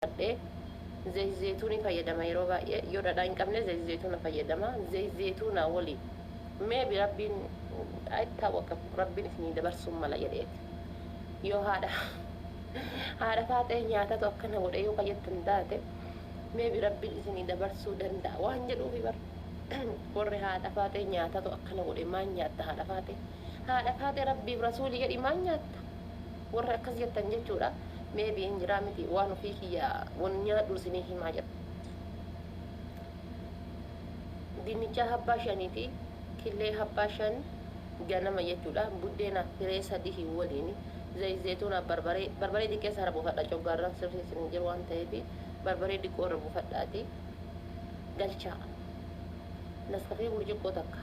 Dhee zayit zeytuunii fayyadama yeroo baay'ee yoo dhadhaa hin qabne zayit zeytuuna fayyadama zayit zeytuuna waliin maybe rabbiin aytaawwaqam rabbiin isinii dabarsuun mala jedheeti yoo haadha haadha faaxee nyaatatu akkana godhe yoo ka jettan taate maybe rabbiin isinii dabarsuu danda'a waan jedhuufi bar warri haadha faaxee nyaatatu akkana godhe maan nyaatta haadha faaxee haadha faaxee rabbiif rasuulii jedhi maan nyaatta Warri akkas jettan jechuudha maybe hin jiraa miti waan ofii kiyya wan nyaadhu isinii himaa jira. Dinnichaa habbaa shaniiti killee habbaa shan ganama jechuudha buddeena firee sadihi waliin zayit zeytuuna barbaree barbaree xiqqeessa irra buufadha coggaarraan sirrii isin hin jiru waan ta'eef barbaree diqqoo irra buufadhaati galchaa naskafee burcuqqoo takka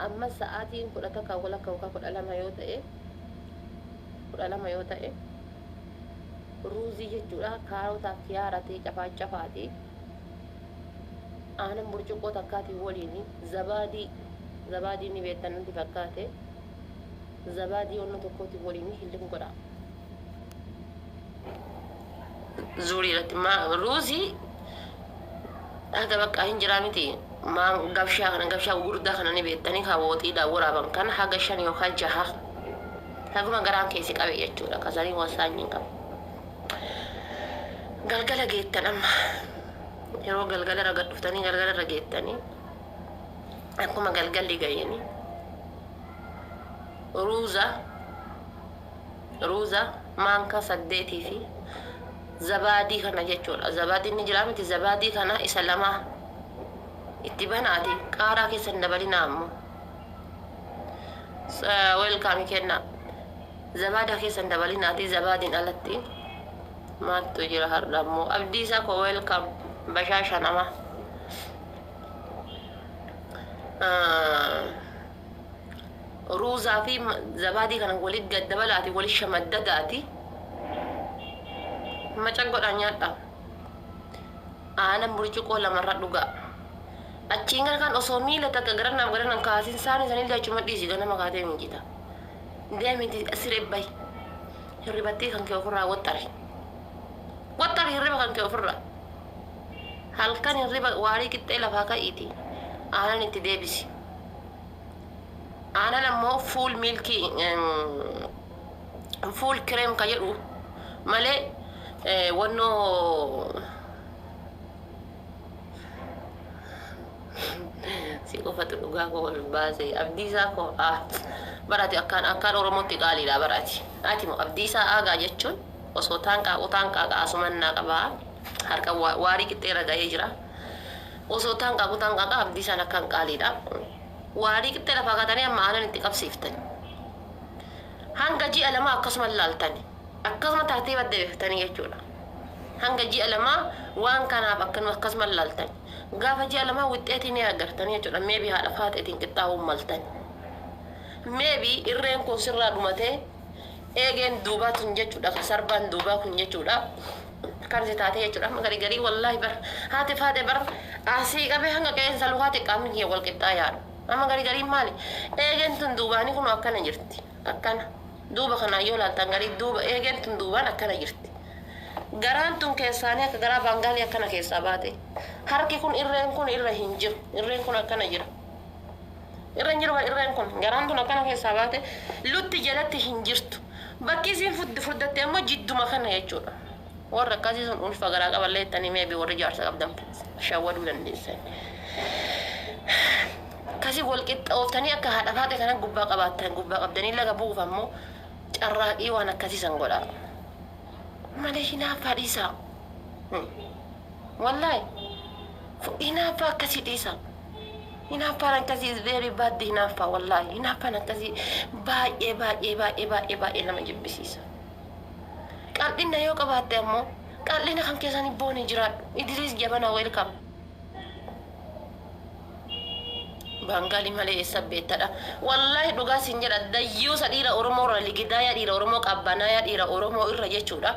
Ammas sa'aatiin 11 walakka yookaan 12 yoo ta'e 12 yoo ta'e ruuzii jechuudha kaarotaaf kiyaaratii cafaacafaati aanan burcuqqoo takkaatiin waliin zabaadii zabaadii ni beektan natti fakkaate zabaadii onnoo tokkootiin waliin hillim godha. Zuurii irratti ruuzii Haga baqqaa hin jiraa miti maa gabshaa kana gabshaa gugurdaa kana ni beektanii ka wooxiidhaan waraaban kana haga shan yookaan jaha haguma garaan keessi qabe jechuudha kasanii wasaanyi hin qabu. Galgala geettan amma yeroo galgala irra gad dhuftanii galgala irra geettanii akkuma galgalli ga'eeni ruuza Ruuza maankaa saddeetii fi zabaadii kana jechuudha. Zabaadiin ni jira miti zabaadii kana isa lamaa itti banaati qaaraa keessa hin dabalinaa ammoo. Welkaami kennaa. Zabaadaa keessa hin dabalinaati zabaadiin alatti maaltu jira har'a ammoo abdiisaa koo welkaam bashaasha namaa. Ruuzaa fi zabaadii kana wali gad dabalaati wali shamaddadaati maca godhaa nyaadhaa. Aanan burcuqoo lamarra dhugaa. Achiin gara kan osoo miila takka garanaaf garanan kaasin saani sanillee achuma dhiisi ganama kaatee miicita. Deemiti siree bahi. Hirribattii kan kee ofirraa waxxari. Waxxari hirriba kan kee ofirraa. Halkan hirriba waarii qixxee lafaa ka'iiti aanan itti deebisi. Aanan ammoo fuul miilkii fuul kireem ka jedhu malee wannoo si qofatu dhugaa koo ol baase abdiisaa koo ah barati akkaan akkaan oromootti qaaliidha barati ati moo abdiisaa aagaa jechuun osoo taan qaaqu taan qaaqa asumannaa qabaa harka waarii qixxee irra ga'ee jira osoo taan qaaqu taan qaaqa abdiisaan akkaan qaaliidha Waarii qixxee lafaa kaatanii amma aanan itti qabsiiftan. Hanga ji'a lamaa akkasuma laaltani. Akkasuma tartiiba deebiftanii jechuudha. Hanga ji'a lamaa waan kanaaf akkanuma akkasuma laaltani. Gaafa ji'a lamaa wixxeetii ni agartanii jechuudha. Meebii haadha faaxeetiin qixxaa'uu maltani. Meebii irreen kun sirraa dhumatee eegeen duubaa tun jechuudha. Ka sarbaan duubaa kun jechuudha. Kan si taatee jechuudha. Amma garii garii wallaahi bar haati faaxee bar asii qabee hanga qeensa lukaatti qaamni kiyya wal qixxaayaadha. Amma garii gariin maali? Eegeen tun duubaanii kun akkana jirti. Akkana. Duuba kanaan yoo laaltan garii duuba eegeen tun duubaan akkana jirti. Garaan tun keessaanii akka garaa baangaalii akkana keessaa baate. Harki kun irreen kun irra hin jiru. Irreen kun akkana jira. Irra hin jiru bar irreen kun. Garaan tun akkana keessaa baate lutti jalatti hin jirtu. Bakki isiin furdatte ammoo jidduma kana jechuudha. Warri akkasii sun ulfa garaa qaballee jettanii maybe warri jaarsa qabdan shawwaduu dandeessan. Akkasii wal qixxooftanii akka haadha faaxee kana gubbaa qabaattan gubbaa qabdanii laga bu'uuf ammoo carraaqii waan akkasii san godhaa. Malee hinaaffaa dhiisaa. Wallaahi hinaaffaa akkasii dhiisaa. Hinaaffaan akkasii is very bad hinaaffaa wallaahi hinaaffaan akkasii baay'ee baay'ee baay'ee baay'ee baay'ee nama jibbisiisa. Qal'inna yoo qabaatte ammoo qal'ina kan keessanii boonii jiraadhu. Idriis Jabanaa welcome. Baangaalii malee eessa beettadha. Wallaahi dhugaa siin jedha dayyuusa dhiira Oromoo irra ligidaayaa dhiira Oromoo qabbanaayaa dhiira Oromoo irra jechuudha.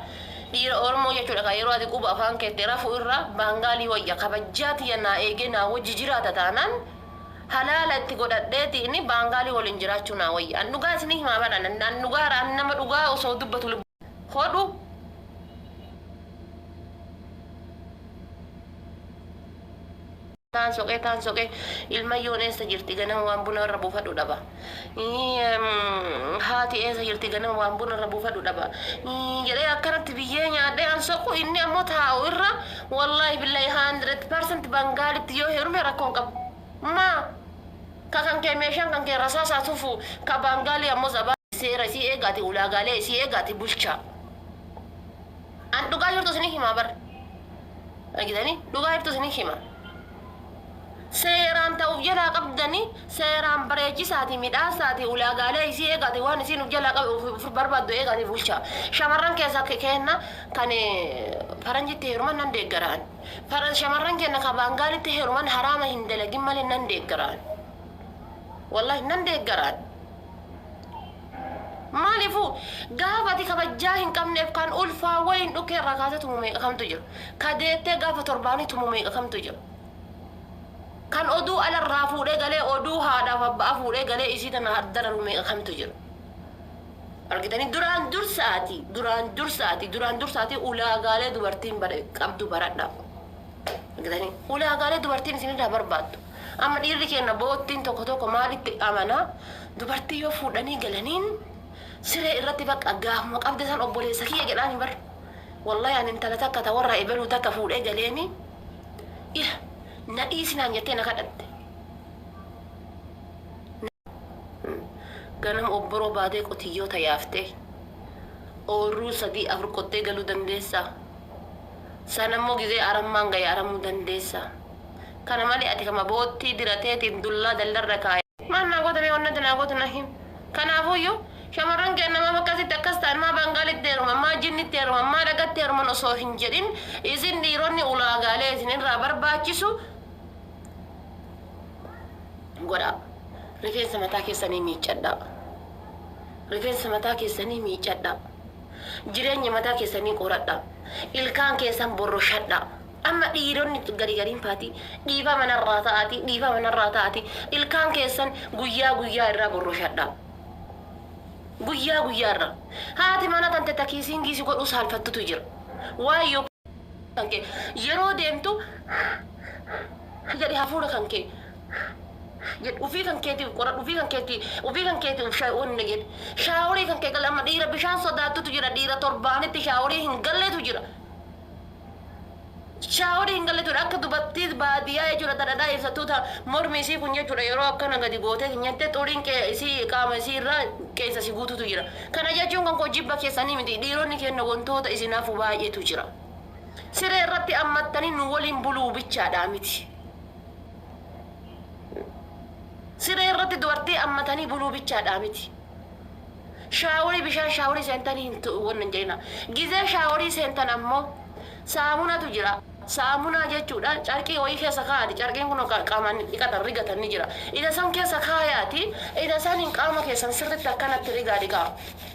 Dhiira Oromoo jechuudha kan yeroo ati quba afaan keetti rafu irra baangaalii wayya kabajjaa tiyya naa eegee naa wajji jiraata taanaan halaala itti godhadheeti inni baangaalii waliin jiraachuu naa wayya. An dhugaa isinii himaa bara an dhugaa an nama dhugaa osoo dubbatu lubbuu hodhu Taan soqee taan soqee ilmayyoon eessa jirti ganama waan buna irra buufadhu dhaba. Haati eessa jirti ganama waan buna irra buufadhu dhaba. Jedhee akkanatti biyyee nyaadhee an soqu inni ammoo taa'u irra wallaahi billahi 100% Bangaalitti yoo heerume rakkoon qabu. Maa ka kan kee meeshaan kan kee rasaasaa tufu ka Bangaalii ammoo zabaa seera isii eegaati ulaagaalee isii eegaati bulchaa. An dhugaa jirtu isinii himaa bar. Argitanii? Dhugaa jirtu isinii hima. Seeraan ta'uuf jalaa qabdani seeraan bareechisaati midhaasaati ulaagaalee isii eegaati waan isiin uf jalaa qabu uf barbaaddu eegaati bulchaa. Shamarran keessa keenna kan faranjitti heeruman nan deeggaraan. Faran shamarran keenna kan baangaalitti heeruman haraama hin dalagin malee nan deeggaraan. Wallahi nan deeggaraan. Maaliifuu gaafa ati kabajjaa hin qabneef kan ulfaa wayiin dhukkee irraa kaasee tumu meeqa kamtu jira. Ka deettee gaafa torbaanii tumu meeqa kamtu jira. Kan oduu alarraa fuudhee galee oduu haadhaaf abbaa fuudhee galee isii tana dararu meeqa kamtu jira. Argitanii duraan dursaati duraan dursaati duraan dursaati ulaagaalee dubartiin qabdu baradhaa. Argitanii ulaagaalee dubartiin isinirraa barbaaddu. Amma dhiirri keenya boottiin tokko tokko maalitti amanaa dubartii yoo fuudhanii galaniin siree irratti bakka gaafuma qabde san obboleessa kiyya jedhaani bar. Wallahi ani intala takka ta warra ebeluu takka fuudhee galeeni ila na dhiisinaan jettee na kadhatte. Ganama obboroo baatee qotiyyoota yaaftee oorruu sadii afur qottee galuu dandeessaa. San ammoo gizee arammaan gahe aramuu dandeessaa. Kana malee ati kama boottii dirateetiin dullaa dallarra kaaya. Maal naa goota mee wannati naa gootu na him. Kanaafuyyuu shamarran keenya maaf akkasitti akkas ta'an maa Baangaalitti heeruman maa jinnitti heeruman maa dhagatti heeruman osoo hin jedhin isin dhiironni ulaagaalee isin irraa barbaachisu godhaa. Rifeensa mataa keessanii miiccadhaa. Rifeensa mataa keessanii miiccadhaa. Jireenya mataa keessanii qoradhaa. Ilkaan keessan borroshadhaa. Amma dhiironni gari gariin faatii dhiifama narraa ta'aatii dhiifama narraa ta'aatii ilkaan keessan guyyaa guyyaa irraa borroshadhaa. Guyyaa guyyaa irraa. Haati mana tante takiisiingii si godhuu saalfattutu jira. Waayyoo kan kee yeroo deemtu jedhi hafuura kan kee jedhi ufii kan keetiif qoradhu ufii kan keetii ufii kan keetiif wanni jedhi shaaworii kan kee gala amma dhiira bishaan sodaattutu jira dhiira torbaanitti shaaworii hin galleetu jira. Shaaworii hin galle ture akka dubartii baadiyyaa jechuudha ta dhadhaa ibsattuu ta mormi isii kun jechuudha yeroo akkana gadi gootee hin nyatte xuriin qee isii qaama isii irraa qeensa si guututu jira. Kana jechuun kan koo jibba keessanii miti dhiironni keenya wantoota isin hafu baay'eetu jira. Siree irratti ammattanii nu waliin buluu bichaadhaa miti. Siree irratti dubartii ammatanii buluu bichaadhaa miti. Shaaworii bishaan shaaworii seentanii hin wanna hin jedhina. Gizee shaaworii seentan ammoo saamunatu jira. Saamunaa jechuudha carqii wayii keessa kaa'ati carqiin kun qaamaan dhiqatan rigatan ni jira. Isa san keessa kaayaati isa saniin qaama keessan sirritti akkanatti rigaa dhiqaa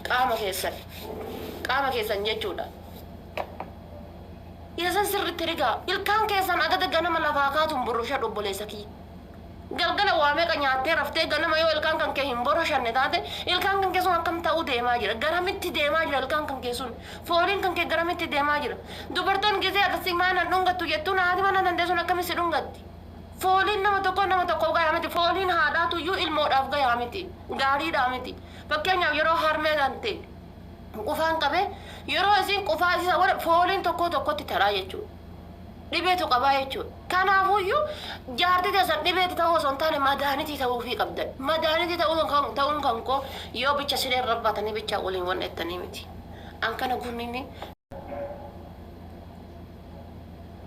qaama keessan qaama keessan jechuudha. Isa san sirritti rigaa ilkaan keessan adada ganama lafaa kaatuun borroshadhu obboleessa kiyya. Galgala waa meeqa nyaattee raftee ganama yoo ilkaan kan kee hin boroshanne taate ilkaan kan kee sun akkam ta'uu deemaa jira? Garamitti deemaa jira ilkaan kan kee sun? Fooliin kan kee garamitti deemaa jira? Dubartoon gizee akkasii maa nan dhungattu jettuun haati mana dandee sun akkamitti si dhungatti? Fooliin nama tokkoo nama tokkoof gayaa miti. Fooliin haadhaatu iyyuu ilmoodhaaf gayaa miti. Gaariidhaa miti. Fakkeenyaaf yeroo harmee tante qufaan qabee yeroo isiin qufaa isiisa fooliin tokkoo tokkotti taraa jechuudha. Dhibeetu qabaa jechuudha. Kanaafuyyuu jaartii teessan dhibeetti ta'uu osoo hin taane madaanitii ta'uufii qabdan. Madaanitii ta'uun kan koo yoo bicha siree irra baatanii bicha waliin wanna jettanii miti. An kana gunninni.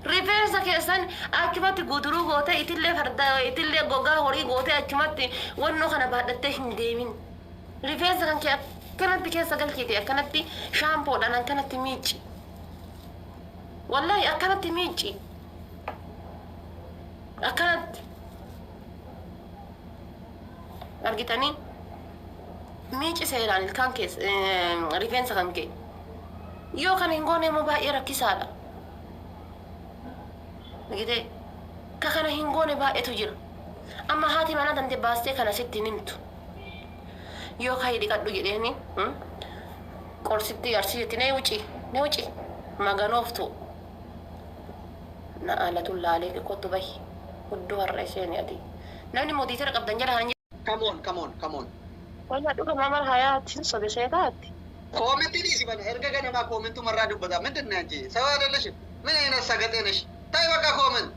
Rifeensa keessan achumatti guduruu gootee itillee farda itillee gogaa horii gootee achumatti wannoo kana baadhattee hin deemin. Rifeensa kan kee akkanatti keessa galchite akkanatti shaampoodhaan akkanatti miicci. Wallahi akkanatti miicci. Akkanatti. Argitanii? Miicci seeraan ilkaan keessa rifeensa kan kee. Yoo kana hin goone immoo baay'ee rakkisaadha. Argitee? Ka kana hin goone baay'eetu jira. Amma haati manaa tante baastee kana sitti hin himtu. Yoo kayi dhiqadhu jedheeni qorsitti arsiisetti nee wuci nee wuci maganooftu na alatu laalee kottu bahi. Hudduu har'a isheen ati. Namni mootii tara qabdan jala haran. Come on, come on, come on. Walla dhuga mamar hayaatiin sobe seetaatti. Comment dhiisi bana erga ganamaa commentumarraa dubbata. ምንድን ነው አንቺ ሰው አይደለሽም? ምን አይነት ሰገጤ ነሽ? ታይ በቃ comment.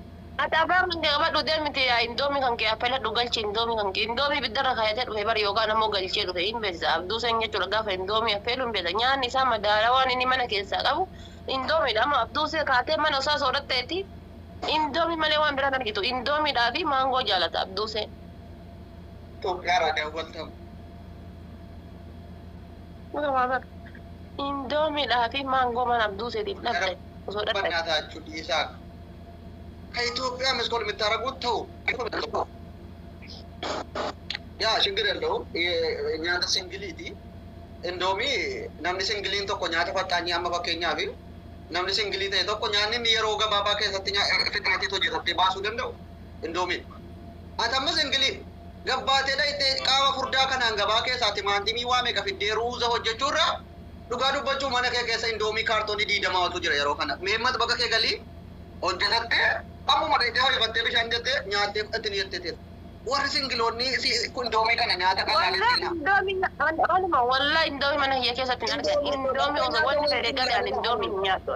Ati afaan kan kee qabadhu deemite indoomii kan kee affeeladhu galchi indoomii kan kee indoomii ibiddarra kaayatee dhufe bari yookaan ammoo galchee dhufe hin beeksisa abduu sen jechuudha gaafa indoomii affeelu hin beeksa nyaanni isaa madaalawaan inni mana keessaa qabu indoomiidha amma abduu see kaatee mana isaa sooratteeti indoomii malee waan biraan argitu indoomiidhaa fi maangoo jaalata abduu see. ኢትዮጵያ ደወልተም Indoomiidhaa fi maangoo mana abduu seetiif dhabde osoo dhabde. በእናታችሁ dhiisaa ከኢትዮጵያ missed call የምታደርጉት ተው። ያ ችግር የለውም። Nyaata singleiiti. Indomie namni singleiin tokko nyaata faxxaanyii amma fakkeenyaaf namni single ta'e tokko nyaanni inni yeroo gabaabaa keessatti fixnatiitti hojjetattee baasuu danda'u Indomie. Ati amma single gabbaatee dhayitee qaama furdaa kanaan gabaa keessaa timaatimii waa meeqa fiddee ruuza hojjechuurra dhugaa dubbachuu mana kee keessa Indomie kaartoonii 20tu jira yeroo kana. Meemmat bakka kee galii hojjetattee ammuma dhayitee hojjefattee bishaan jettee nyaattee ittiin jettee warri singleoonni Indomie kana nyaata Wallah indomie waluma wallah indomie mana kiyya keessatti hin argan indomie osoo wanni fedhe gale ani indomie hin nyaadhu.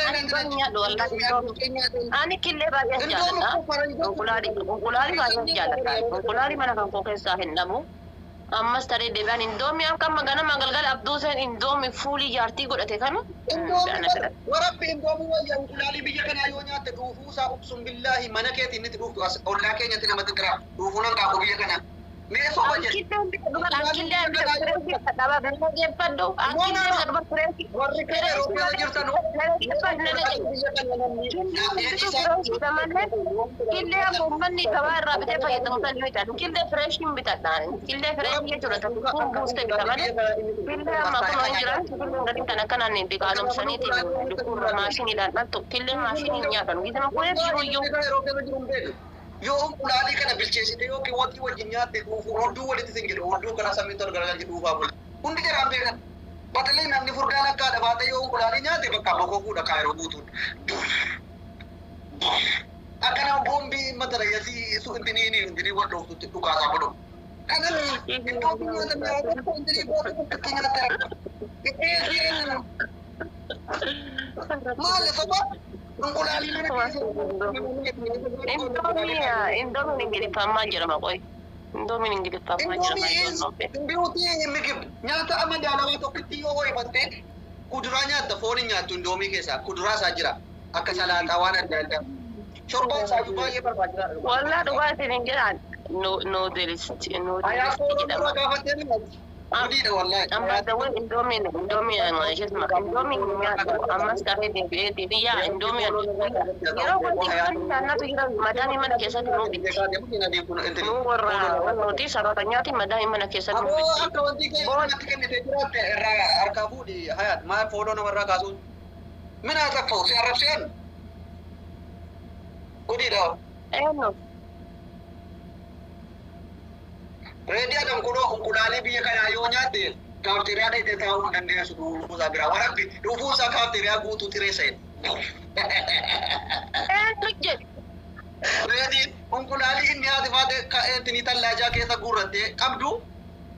Ani indomie nyaadhu wallah indomie. Ani killee baay'ee jaalladha. Inqulaalii inqulaalii baay'ee jaalladha. Inqulaalii mana kan koo keessaa hin dhabu. Ammas taree deebi'an indomie akka amma ganama galgala abduu seen indomie fuulii jaartii godhate kana. Warabbi Indomie wayya inqulaalii biyya kanaa yoo nyaatte dhuufuusaa uqsum billaahi mana keetiin inni dhuuftu as ollaa keenyatti namatti jira dhuufuun hanqaaqu biyya kanaa. Mee soba jedhe. Ankillee dhaggeeffadhu. Ankillee dubar fireeshii. Warri kana yeroo keessa jirtan Killee amma uummanni gabaa irraa bitee fayyadamu san ni bitatu. Killee fireeshiin bitadhaan. Killee fresh jechuudha. Kun buustee bita malee. Killee amma akkuma hin jiran killeen gadi kan akkanaan diqaalomsaniitiin lukkuurra maashiniidhaan dhaltu. Killee maashiniin nyaatan. Gisema kunis jiruyyuu. Yoo inqulaalii kana bilcheessite yookiin waxii wajjin nyaatte dhuufuu hoduu walitti sin jedhu hoduu karaa samiin tol garagalchi dhuufaa bula. Hundi jaraan beekan. Batalee namni furdaan akka haadha baatee yoo inqulaalii nyaate bakka bokoo fuudha kaa yeroo guutuun. Akkana boombii mata rayyasii su intiniin intinii wal dhooftutti dhukaasaa godhu. Kanas iddoo nyaata mi'aa tokko intinii gootu tokkotti nyaata. Maali soba? Inqulaalii mana keessa. Indomie indomiin ingiliffaan jedhama qoy. Indomiin ingiliffaan jedhama ijoollee. Beauty ምግብ nyaata madaalawaa tokkotti yoo ho'ifatte kuduraa nyaatta foon hin nyaattu Indomie keessaa kuduraa isaa jira akka salaaxaa waan adda addaa shorbaan isaa iyyuu baay'ee barbaachisaadha. Wallah dhugaatiin hin jedhaan noodles Ayaa noodles foon jedhama. dura gaafattee ni nyaatti. Gudiidha wallaahi. Amma dawwan indomiin indomie isheesuma indomie hin nyaatu ammas tarree deebi'eetii fi yaa indomie yeroo wanti nyaannatu jira madaamii mana keessatti nuu bitti. Nuu warra nuti sarara nyaati madaamii mana keessatti nuu Aboo bitti. akka wanti kee natti kennite jiraatte irraa harkaa fuudhi hayaat maal follow namarraa kaasuun. Mina taffa'u si arrabseen. Gudiidha. Eenyu Reedii adam kunoo inqulaalii biyya kanaa yoo nyaatte kaafteeriyaa dhaqxee taa'uu hin dandeessu dhufuusaa biraa. Warabbi dhufuusaa kaafteeriyaa guutuu xireessa jedhe. Eenyu jedhe. Reedii inqulaalii inni haati faate ka'eetinii tallaajaa keessa guurrattee qabdu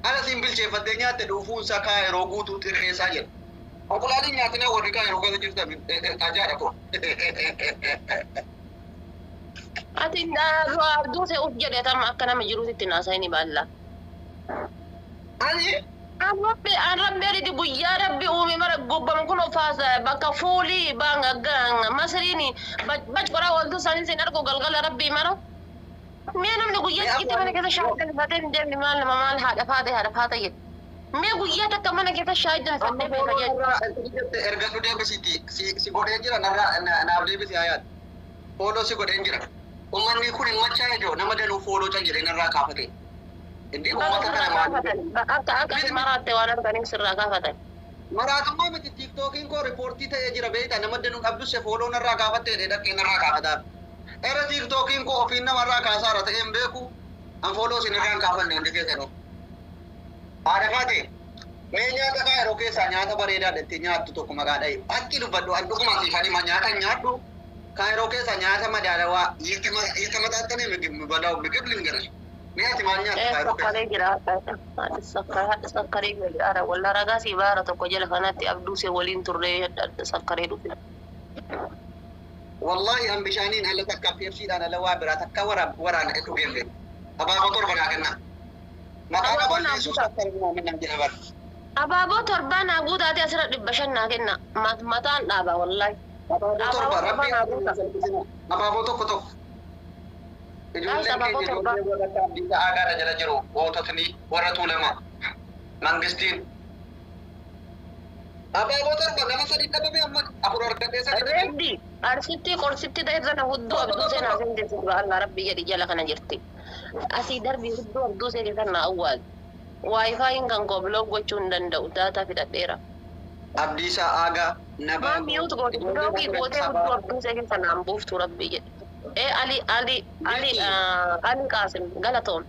ala siin bilcheeffattee nyaatte dhufuunsaa kaa yeroo guutuu xireessaa jedhe. Inqulaalii nyaatinee warri kaa yeroo keessa jirtan ajaa'idha kun. Ati abduu see uf jedhe tam akka nama jiruutti naasa'ini baalla. Ani Rabbi an rabbi ariiti guyyaa rabbi uume mara gobbamu kun ofaasa bakka fuulii baanga masriini bac qoraa waltu isaanii sin argu galgala rabbii mara. Mee namni guyyaa xixiqqaa mana keessa shaayii danfatee hin deemne maal nama maal haadha faate haadha faate jedhe. Mee guyyaa takka mana keessa shaayii danfadhee beeka jedhe. Erga nu deebisiiti si godhee jira narraa naaf deebisi hayaat. Follow si godheen jira. Uummanni kun hin machaa'e joo nama danuu follow can jedhee narraa kaafate. Inni uummata kana maal? Akka akka maraatte waan arganiif sirraa kaafatan. Maraatummaa miti TikTokiin koo report ta'ee jira beektaa nama danuu dhabduse follow narraa kaafattee jedhee dhaqee narraa kaafataa. Era TikTokiin koo ofiin namarraa kaasaara ta'ee hin beeku. An follow isin irraa hin kaafanne hundi keessanuu. Haadha faate mee nyaata kaa yeroo keessaa nyaata bareedaa dhattee nyaattu tokko maqaa dhahi. Akki dubbadhu an dhugumaan siifanii ma nyaata hin nyaadhu. Kaayiroo keessa nyaata madaalawaa የተመጣጠነ ምግብ የምበላው ምግብ ልንገርሽ። Mee ati maal nyaatta Kaayiroo keessa? Sokkaree jira. Haadha sokkaree haadha sokkaree jira. Walla ragaa si baara tokko jala kanatti abduu see waliin turree hadha sokkaree dhufe. Wallahi an bishaaniin ala takka Pepsiidhaan ala waa biraa takka waraana dhugeen beeku. Abaaboo 7 naa kennaa. Maqaa Abaaboo naa balleessuus guutaa. akka hin naan jedha bara. Abaaboo 7 naa guutaate asirra 500 naa kenna. Mataan dhaaba wallahi. Abaaboo Abaaboo 7 7 rabbi naa guuta. Abaaboo tokko tokko. Guys, Ijoolleen abaaboo keenya 7. Ijoollee warra akka Abdiisaa Aagaadha jala jiru goototni warra Tuulamaa mangistiin. Abaaboo 7 nama 3 dhabame amma 4 argadhee 3 dhabame. Reeddi arsitti qorsitti ta'e sana hudduu abduu seenaa sen jirti Allah rabbi jedhi jala kana jirti. Asii darbii hudduu abduu seenee kan na awwaal. Waayifaayin kan koo biloog gochuu hin danda'u daataa fidhadheera. Abdiisaa Aagaa Maa Nabaa miyuut goote ijoollee biloogii warra gootee sabaa. hudduu abduu seenee sanaan buuftu rabbi jedhi. Ee Ali Ali Ali Jechi Ali Qaasim galatoon.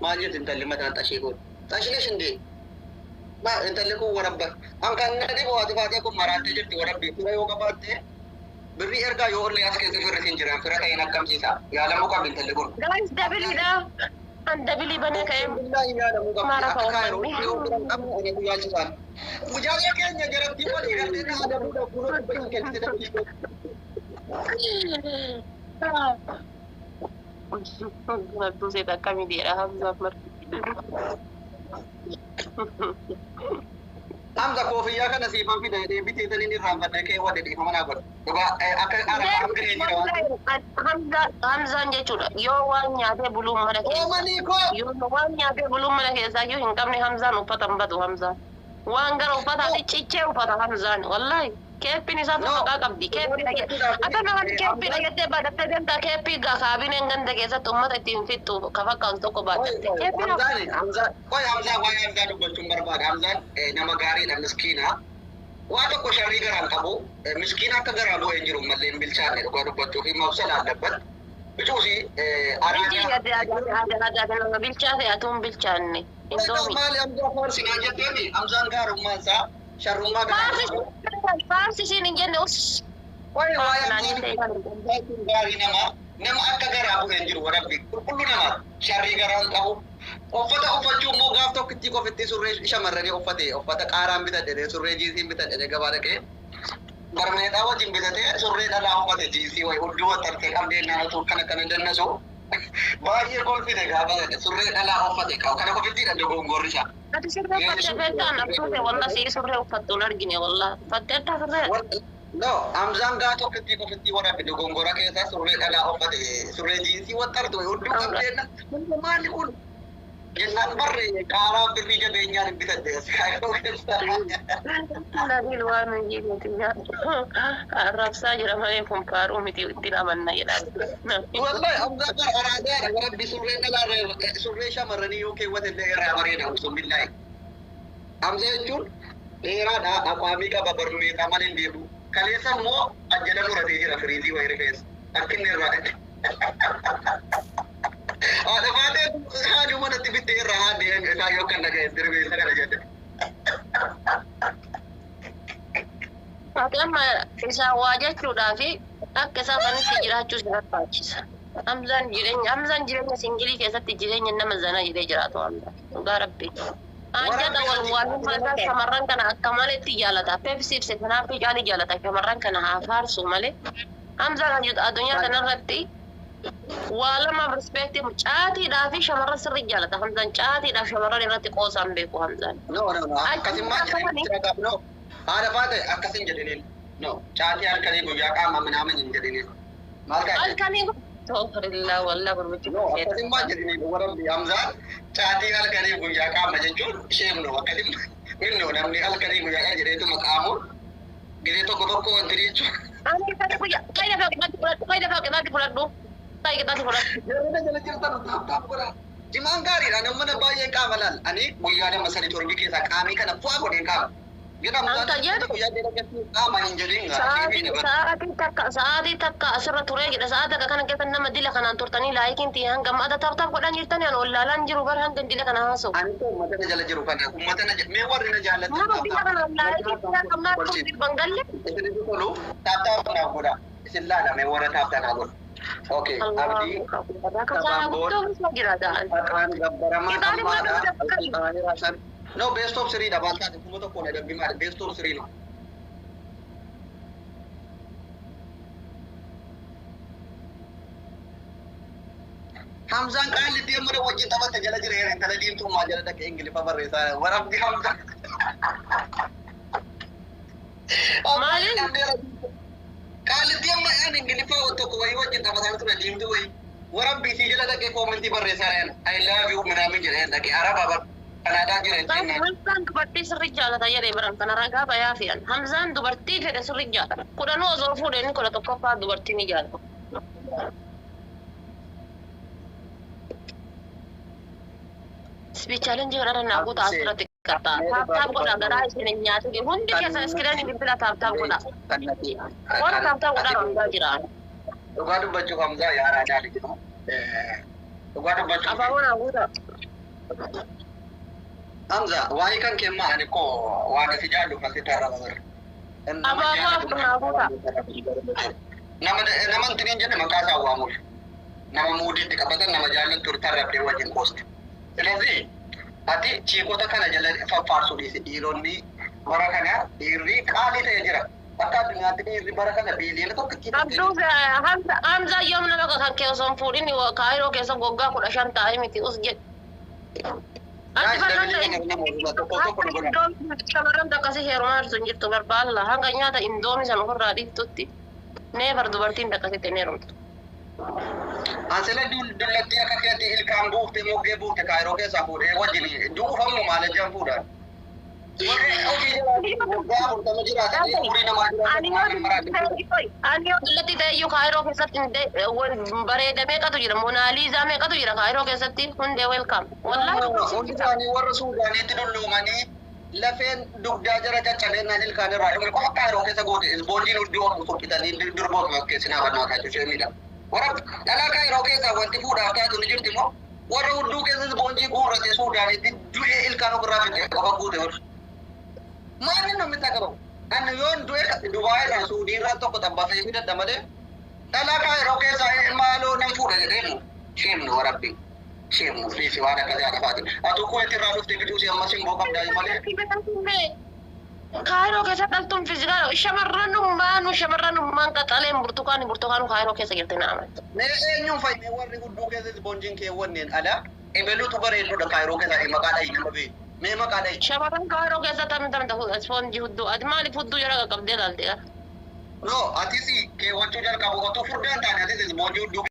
Maal jettu intalli mataan xashee kun? Xashinesh indee? Maa intalli kun warabba. An kan na dhibu ati faatee kun maraattee jirti warabbi. Fira yoo qabaatte birrii ergaa yoo ollee as keessa firri siin jiran fira ta'een akkamsiisa. Yaalamuu qabdi intalli kun. Guys dabiliidha. An dabilii banee ka'ee Billaahi yaalamuu qabdi. maara Akka ka'u Kaayiroo uffanni. yoo fira hin qabne anatu yaalchisaan. Mujaajila keenya jarattii walii galtee na adabuudhaaf kunoo 500 kennite dhabdii kun. Abduu seeta akkamii jedha Hamzaaf marti. Hamza koofiyyaa kana siifan fida jedhee bitee taniin irraanfadhee kee wadde dhiifama naa godha. Dhugaa akka arabaan giree jira waan ta'eef. Hamzaan jechuudha yoo waan nyaatee buluun mana keessa Oomanii koo! yoo waan nyaatee buluun mana keessaa yoo hin qabne Hamzaan uffata hin badu Hamzaan. Waan gara uffataati cichee uffata Hamzaan wallahi keeppiin isaa No. maqaa qabdi keeppii akka namatti keeppii dhagettee baadattee deemtaa keeppii kaabineen ganda keessatti uummata ittiin fixxu ka fakkaatu tokko baadatte keeppiin Hamzaan Hamzaan qoy Hamzaan waa'ee Hamzaa dubbachuun barbaada. Hamzaan nama gaariidha miskiina. Waa tokko sharrii garaan qabu miskiina akka garaa bu'ee hin jiru mallee hin bilchaanne dhugaa dubbachuu fi mabsala አለበት. Bicuusi Inji araadaa. aadaa nama bilchaate atuun bilchaanne indoomi. Maali Hamzaa faarsinaa jetteemi Hamzaan gaarummaan isaa sharrummaa garaan qabu. Faarsi isiin hin jenne us. Qoy waa'ee Faarsinaan hin Hamzaan ta'e. Hamzaan gaarii namaa nama akka garaa bu'ee hin jiru warabbi qulqulluu namaa sharrii garaan qabu. Uffata uffachuu immoo gaaf tokkitti qofitti surree shamarranii uffate uffata qaaraan bitadhe surree jiinsiin bitadhe gabaa dhaqee barmeexaa wajjin bitatee surree dhalaa uffate jiinsii wayi hudduu waxxartee qabdee naannoo kana kana dannasu baay'ee kolfite gaafa sana surree dhalaa uffate kana qofittiidha dogongorri isaa. Ati sirree uffattee beektaan absuute walla sii surree uffattu hin argine walla uffattee addaa surree. No, Hamzaan gaa tokkitti qofitti warabbi dogongora keessa surree dhalaa uffate surree jiinsii waxxartu hudduu qabdee maali kun jennaan barre qaaraa birrii jabeenyaan hin bitadhe kaayoo keessa. Nabil waan hojii miti arrabsaa jira malee kun faaruu miti ittiin amanna jedha. Wallahi Hamzaan bara araadaadha warabbi surree dhalaa surree shamarranii yoo keewwate illee irraa bareeda osoo billaahi. Hamza jechuun dheeraadha aqwaamii qaba barmeexaa malee hin beeku. Kaleessa immoo ajjala muratee jira firiizii wayii rifeensa. Akka inni irraa haadha faatee haaduu manatti bittee irraa haadee kaayyoo kan dhaga'e rifeensa kana jedhe. Ati amma isaa waa jechuudhaa fi akka isaa sanitti jiraachuu si barbaachisa. Hamzaan jireenya singilii keessatti jireenya nama zana jedhee jiraatu Hamzaan. Dhugaa rabbi. Anjata wal waalummaa isaa shamarran kana akka maletti jaalata. Pepsiif kanaaf caalii jaalata shamarran kana haa faarsu malee. Hamzaan addunyaa kanarratti waa lamaaf respectii caatiidhaa fi shamarran sirri jaalata. Hamzaan caatiidhaaf shamarran irratti qoosaan beeku Hamzaan. No, no, no. Akkasimmaa jedhanii no. Haadha faate akkasin jedhiniin. No. Caatii halkanii guyyaa qaama minaamin hin jedhiniin. Maal kaa'e? Halkanii Astaghfirullah wallah gurbichi. No, akkasimmaa jedhiniin warabbi Hamzaan caatii halkanii guyyaa qaama jechuun isheef no akkasimmaa. Minno namni halkanii guyyaa qaama jedheetuma qaamuun gisee tokko tokko wanti jechuun. Ani kan guyyaa qayda faqi fudhadhu qayda faqi fudhadhu qayda faqi fudhadhu. Yeroo jala jirtan taap taap godha. Jimaan gaariidha nama mana baay'ee qaama laal. Ani guyyaa 2 3 torbii keessaa qaamii kana bu'aa godheen qaama. Jedhamu Anta jedhu. guyyaa dheeraa qaama hin jedhin. Sa'aatii 1 asirra turee jedha sa'aatii takka kana keessa nama dila kanaan turtanii likeiin tiyya hanga amma ada tap tap godhan jirtanii an wallaalaan jiru bara hanga dila kana haasa'u. Ani ko uummata na jala jiru kana uummata na mee warri na jaallatan Nama dila kanaan likeiin tiyya hanga ammaa kun bangalle. Isinitti tolu tap tap naaf godha. Isin laalame warra tap tanaa godhu. Okay, Abdii Kasaara guddoo keessa jira ta'an. Maqaan gabbaramaa Kitaabni mana ammaadha. dubbisa. No, best of three dha. Maal taate 1000 adabbii maali? Best of three no. Hamzaan qaalli deemuu wajjin taphatte jala jira intala diimtuu maa jala dhaqee Ingiliffa barreessaa warabbi Hamzaan. Maaliin? Qaallitti amma ani Ingiliffa tokko wayii wajjin taphataa ture, diimtuu wayii. Warabbi isii jala dhaqee comment barreessaa "I love you" minaamin jedhee dhaqee Araba bar Kanaadaa jira jennaan. Hamzaan dubartii sirri jaalata jedhee baran kana ragaa bayaa fi'an. Hamzaan dubartii fedhe sirri jaalata. Kudhanuu osoo fuudhe inni 11ffaa dubartii ni jaalata. Speed challenge godhana naa guutaa asirratti qaxxaa. Tap tap godha, garaa isin hin nyaatin. Hundi keessan screen bilbila tap tap godha. Warra tap tap godhaa hundaa jira. Dhugaa dubbachuuf Hamzaa yaaraa daali jedhamu. Dhugaa dubbachuuf. Abaaboo naa guutaa. Hamza, waa'ee kan kee ani koo waan asi jaallu asitti arraba bara. Abaaboo afur naa guutaa. Nama nama hin jenne maqaa isaa waamuuf. Nama muudiitti qabatan, nama jaallattu tarrabdee wajjin qoosti. ስለዚህ ati chiikota kana jala faffaarsuu dhiisi. Dhiironni bara kana dhiirri qaalii ta'ee jira. Akka addunyaatti dhiirri bara kana biiliyoona tokkitti. Abduu, Hamzaa yoom nama kan kee osoo hin fuudhin Kaayiroo keessa waggaa 15 taa'ee miti us jedhe. Ati shamarran akkasii heerumaa jirtu hin jirtu barbaalla hanga nyaata Indomie sana ofirraa dhiiftutti neefar dubartiin akkasitti hin heerumtu. Ansela dullattii akka keetti ilkaan buufte, moggee buufte Kaayiroo keessaa fuudhee wajjin duufamu maal ejjan fuudhaan. Warri hojii waggaa 40 jiraatanii umurii namaa jiraatan. Ani yoo dullatti ta'e iyyuu Kaayiroo keessatti bareeda meeqatu jira, Monaaliizaa meeqatu jira Kaayiroo keessatti, hundee welcome. Wallaahi. Hundi isaanii warra Suudaaniitti dulloomanii lafeen dugdaa jara caccabeenaan ilkaan irraa dhume qofa Kaayiroo keessa goote isboonjiin hudduu oolu furqitanii durboota fakkeessinaa bannaa taatu ishee miidha. Warra dhalaa Kaayiroo keessaa wanti fuudhaaf taatu ni jirti moo warra hudduu keessa isboonjii guurrate Suudaaniitti du'ee ilkaan ofirraa fixe qofa guute warra. Maali namni qabu? Ani yoon du'e Dubaay irraa Suudii irraa tokko xabbasee fidadha malee dhalaa Kaayiroo keessaa maaloo nan fuudha jedheemu sheemnu warabbi. Sheemnu fiisi waan akkasii haadha faati. Atu kuweetti irraa dhufte fiduu si amma simboo qabdaa malee. Kaayiroo keessa dhaltuun fiizikaala shamarran ummaanu shamarran ummaan qaxaleen burtukaani burtukaanu Kaayiroo keessa jirti na amantu. Mee eenyuun fayyee warri hudduu keessa isboonjiin keewwanneen ala ebeluutu bareedduudha Kaayiroo keessaa maqaa dhahi nama beeku. Mee maqaa dhahi. Shamarran Kaayiroo keessa tam tam ta'u ispoonjii hudduu ati maaliif hudduu jala qaqqabdee ilaalte? No, atis keewwachuu jalqabu otoo furdaan taane atis isboonjii hudduu